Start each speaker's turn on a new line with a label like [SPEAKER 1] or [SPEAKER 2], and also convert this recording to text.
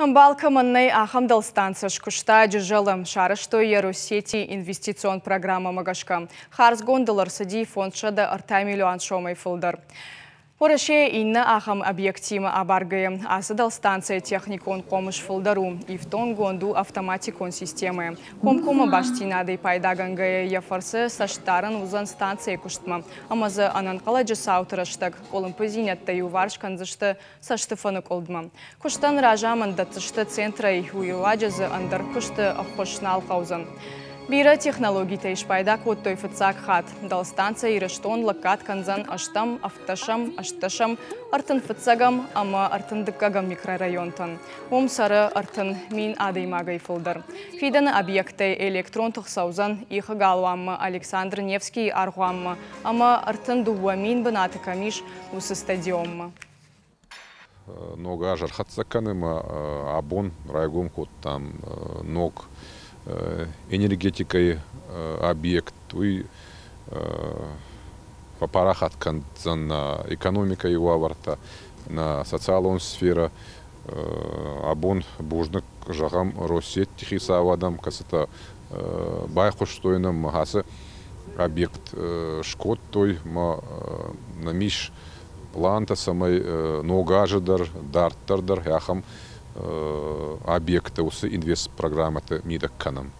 [SPEAKER 1] Ӕмбал кӕмӕн нӕй, ахӕм дӕлстанцӕ скуыста Джызӕлы. Сарӕзтой йӕ Россети инвестицион программӕмӕ гӕсгӕ. Хардзгонд ыл ӕрцыди 503 миллион сомӕй фылдӕр. Уӕрӕсейы иннӕ ахӕм объекттимӕ абаргӕйӕ, ацы дӕлстанцӕйы техникон хъомыс фылдӕр у, ифтонггонд у автоматикон системӕйӕ. Комкоммӕ бастдзинадӕй пайдагӕнгӕйӕ йӕ фӕрцы цӕстдарӕн уыдзӕн станцӕйы куыстмӕ ӕмӕ дзы ӕнӕнхъӕлӕджы цауты рӕстӕг къуылымпыдзинӕдтӕ иуварс кӕндзысты цӕсты фӕныкъуылдмӕ. Куыстӕн разамынд дӕтдзысты центрӕй, уый руаджы дзы ӕндӕр куысты ӕххуыс нал хъӕудзӕн. Бирӕ технологитӕй спайда кодтой фыццаг хатт. Дӕлстанцӕ Ирыстон лӕггад кӕндзӕн ӕстӕм, ӕвддӕсӕм, ӕстдӕсӕм, 31-ӕм ӕмӕ 32-ӕм микрорайонтӕн. Уым цӕры 30 000 адӕймагӕй фылдӕр. Фидӕны объекттӕй электрон тых цӕудзӕн Ихы галуанмӕ, Александр Невскийы аргъуанмӕ ӕмӕ 32 000 бынаты кӕм ис, уыцы стадионмӕ.
[SPEAKER 2] Ног аз ӕрхӕццӕ кӕны ӕмӕ абон райгом кодтам ног энергетикӕйы объект. Уый фӕпарахат кӕндзӕн нӕ экономикӕйы уавӕртӕ, нӕ социалон сферӕ. Абон бузныг зӕгъӕм Россети хицауадӕн, кӕцытӕ байхъуыстой нӕм, ацы объект скодтой ӕмӕ нӕм ис плантӕ, цӕмӕй ног азы дӕр, дарддӕр дӕр ахӕм объекттӕ уыцы инвестпрограммӕты мидӕг кӕнӕм.